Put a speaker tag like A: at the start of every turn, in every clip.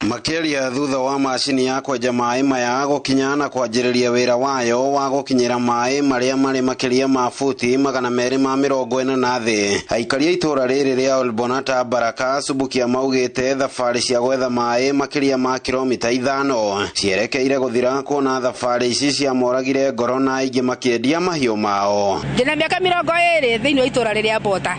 A: Makĩaria thutha wa macini ya kwenja maĩ maya gũkinya na kwanjĩrĩria wĩra wayo wa gũkinyĩra maĩ marĩa marĩ makĩria ma futi 240 na thĩ, aikari a itũũra rĩrĩ rĩa Olbonata Baraka Subukia maugĩte thabarĩ cia gwetha maĩ makĩria ma kilomita 5 cierekeire gũthira, kuona thabarĩ ici ciamoragire ngoro na aingĩ makĩendia mahiũ mao.
B: Ndĩna mĩaka 20 thĩinĩ wa itũũra rĩrĩa Bota.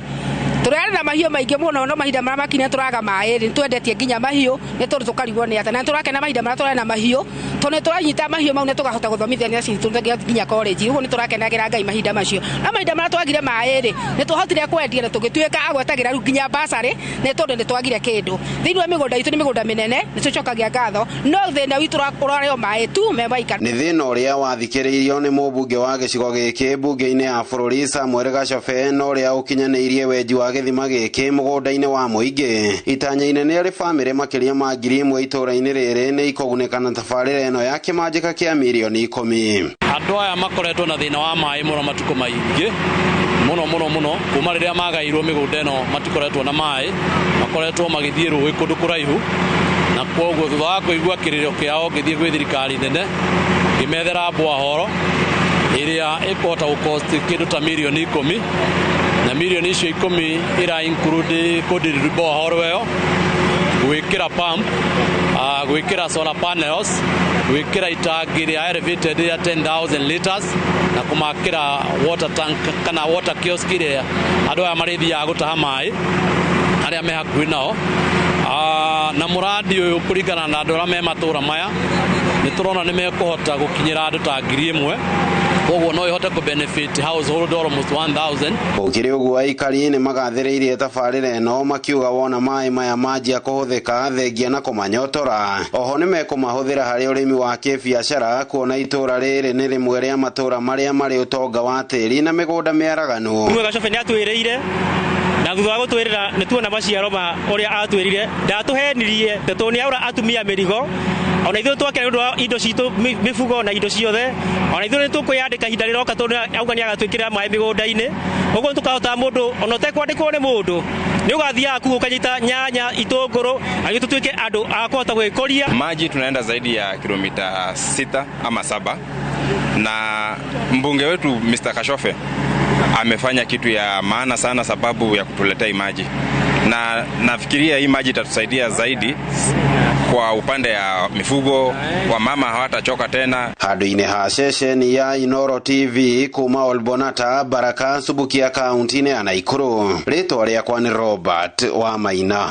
B: Tũrarĩ na mahiũ maingĩ mũno, no mahinda marĩa makinya tũraga maĩ rĩ, nĩtwendetie nginya mahiũ nĩ tondũ tũkarigwo nĩ atĩa, na nĩtũrakena mahinda marĩa tũrarĩ na mahiũ tondũ nĩtũranyita mahiũ mau na tũkahota gũthomithia ciana citũ nginya college. Ũguo nĩtũrakenagĩra Ngai mahinda macio. No mahinda marĩa twagire maĩ rĩ, nĩtwahotire kwendia na tũgĩtuĩka a gwetagĩra rĩu nginya basarĩ nĩ tondũ nĩtwagire kĩndũ. Thĩinĩ wa mĩgũnda itũ nĩ mĩgũnda mĩnene, nĩtũcokagia ngatho, no thĩna witũ ũrarĩ o maĩ tu me maika.
A: Nĩ thĩna ũrĩa wathikĩrĩirio nĩ mũmbunge wa gĩcigo gĩkĩ mbunge-inĩ ya bũrũri Samuel Gacobe, na ũrĩa ũkinyanĩirie wenji wa gĩthima gĩkĩ mũgũnda-inĩ wa mũingĩ. Itanya inene arĩ bamĩrĩ makĩria ma 1000 itũũra-inĩ rĩrĩ nĩ ikũgunĩka na tabarĩra ĩno ya kĩmanjĩka kĩa mirioni 10.
C: Andũ aya makoretwo na thĩna wa maĩ mũno matukũ maingĩ mũno mũno mũno, kuma rĩrĩa magairwo mĩgũnda ĩno matikoretwo na maĩ, makoretwo magĩthiĩ rũĩ kũndũ kũraihu, na koguo thutha wa kũigua kĩrĩro kĩao ngĩthiĩ gwĩ thirikari nene ngĩmethera borehole ĩrĩa ĩkũhota gũcost kĩndũ ta mirioni 10, na mirioni icio 10 ĩra include kũdrill borehole ĩyo, gwĩkĩra pump, gwĩkĩra solar panels, gwĩkĩra itangi rĩa elevated rĩa 10,000 liters, na kũmakĩra water tank kana water kiosk ĩrĩa andũ aya marĩthiaga gũtaha maĩ arĩa me hakuhĩ nao. Na mũradi ũyũ kũringana na andũ arĩa me matũra maya nĩ tũrona nĩ mekũhota gũkinyĩra andũ ta 1000, koguo no ĩhote kũ benefit household almost 1000.
A: Gũkĩrĩ ũguo, aikari nĩ magathĩrĩirie tabarĩra ĩno makiuga wona maĩ maya manjia kũhũthĩka thengia na kũmanyotora, oho nĩ mekũmahũthĩra harĩ ũrĩmi wa kĩbiacara, kuona itũũra rĩrĩ nĩ rĩmwe rĩa matũũra marĩa marĩ ũtonga wa tĩri na mĩgũnda mĩaraganu.
D: Mwega Gacobe nĩ atwĩrĩire, na thutha wa gũtwĩrĩra nĩ tuona maciaro ma ũrĩa atwĩrire. Ndatũhenirie tondũ nĩ aura atumia mĩrigo, ona ithuĩ twakena nĩ ũndũ wa indo citũ, mĩbugo na indo ciothe. Ona ithuĩ nĩ tũkwĩyandĩka ihinda rĩroka tondũ auga nĩ agatwĩkĩrĩra maĩ mĩgũnda-inĩ. Ũguo tũkahota mũndũ ona ũtekwandĩkwo nĩ mũndũ nĩ ũgathiaga kuu ũkanyita nyanya, itũngũrũ, agĩ tũtuĩke andũ a kũhota gwĩkũria.
E: Maji tunaenda zaidi ya kilomita 6 ama 7, na mbunge wetu Mr. Kashofe amefanya kitu ya maana sana sababu ya kutuletea hii maji, na nafikiria hii maji itatusaidia zaidi kwa upande ya mifugo, wamama hawatachoka tena.
A: Handũ-inĩ ha ceceni ya Inoro TV kuma Olbonata Baraka Subukia, kaunti-inĩ ya Naikuru, rĩtwa rĩakwa nĩ Robert wa Maina.